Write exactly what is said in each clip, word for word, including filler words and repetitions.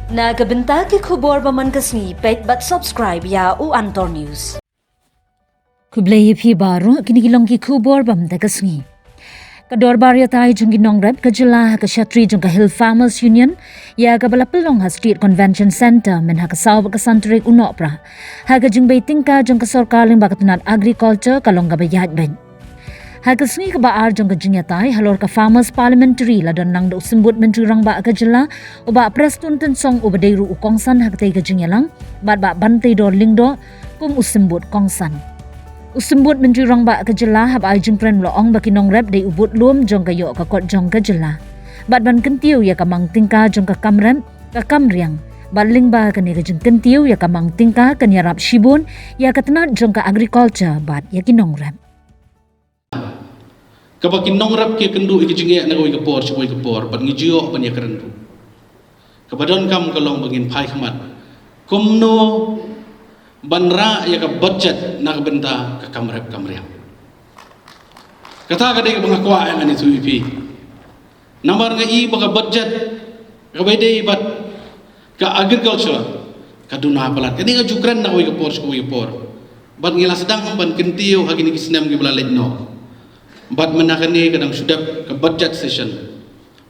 Na ka bynta ki khubor ba man ka sngi, peit bad subscribe ïa u Antor News. Khublei ïa phi baroh, kine ki long ki khubor ba man ka sngi. Ka dorbar ïatai jong ki nongrep ka jylla ha ka shatri jong ka Hill Farmers Union, ïa kaba la pynlong ha State Convention Centre, myn ha ka saw bad ka san tarik u Nohprah, ha ka jingbei tyngka jong ka sorkar lyngba ka tnat agriculture ka long kaba ïaid beit. Ha ka sngi kaba ar jong ka jingïatai halor ka Farmers Parliamentary, la don lang da u symbud Myntri Rangbah ka jylla, u Bah Prestone Tynsong uba dei ruh u kongsan ha katei ka jingïalang, bad Bah Banteidor Lyngdoh kum u symbud kongsan. U symbud Myntri Rangbah ka jylla haba ai jingkren u la ong ba ki nongrep dei u budlum jong ka ïoh ka kot jong ka jylla, bad ban kyntiew ïa ka mang tyngka jong ka kam rep, ka kam riang, bad lyngba kane ka jingkyntiew ïa ka mang tyngka kan ïarap shibun ïa ka tnat jong ka agriculture bad ïa ki nongrep. Kaba ki nongrep ki ïakynduh ïa ka jingeh na kawei ka por sha kawei ka por, bad ngi ju ïoh ban ïakren ruh. Kaba donkam ka long ba ngin phai khmat kumno ban rah ïa ka budget na ka bynta ka kam rep kam riang. Kata ka dei kaba nga kwah ïa ngan ïathuh ïa phi. Namar nga i ba ka budget kaba ïadei bad ka agriculture ka duna palat. Kane nga ju kren na kawei ka por sha kawei ka por. Bad ngi la sdang ban kyntiew ha kine ki snem kiba la leit noh. Bad mynta kane ka dang shu dep ka budget session.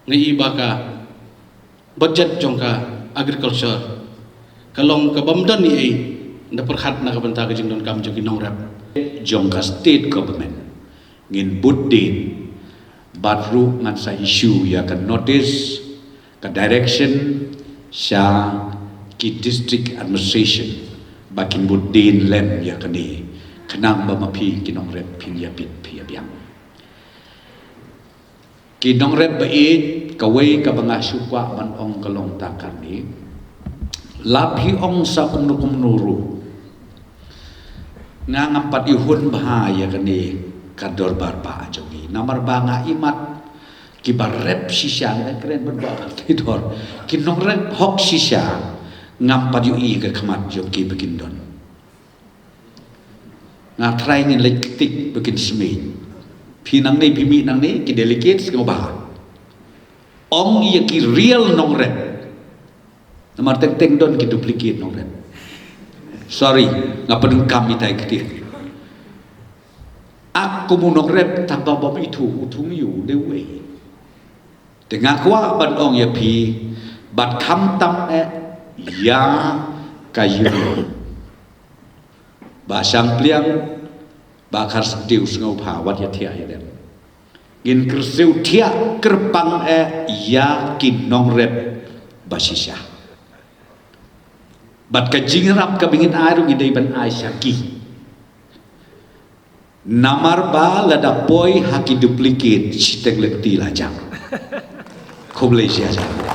Nga i ba ka budget jong ka agriculture ka long kaba ym don ei ei, da pyrkhat na ka bynta ka jingdonkam jong ki nongrep. Jong ka state government ngin bud dien, bad ruh ngan sa issue ïa ka notice, ka direction sha ki district administration ba kin bud dien lem ïa kane, khnang ba ma phi ki nongrep phin ïa bit phin ïa biang. Ki nongrep ba ïeit, kawei kaba nga shu kwah ban ong ka long tang kane. La phi ong sa kumno kumno ruh, nga ngam pat ïoh hun bha ïa kane ka dorbar ba jong ngi. Namar ba nga i mat kiba rep shisha, nga kren bad ba ka dor, ki nongrep hok shisha, ngam pat ïoh i ka khmat jong ki ba kin don. Nga trai ngin leit ktik ba kin smiej. Phi nangne, phi mih nangne, ki delegates ki ba ong ïa ki real nongrep. Namar teng teng don ki duplicate nongrep. Sorry, nga pyndonkam itai ktien. Ak kum u nongrep tang ba bym ithuh, u thung ïa u dei uwei. Te nga kwah ban ong ïa phi, bad khamtam eh ïa ka union. Bah Shangpliang, Bah Kharsyntiew, sngewbha wat ïa thiah ïa dem. Ngin kyrsiew thiah kyrpang eh ïa ki nongrep ba shisha. Bad ka jingïarap kaba ngin ai ruh ngi dei ban ai sha ki. Namar ba lada poi ha ki duplicate shiteng lynti la jam. Khublei shibun.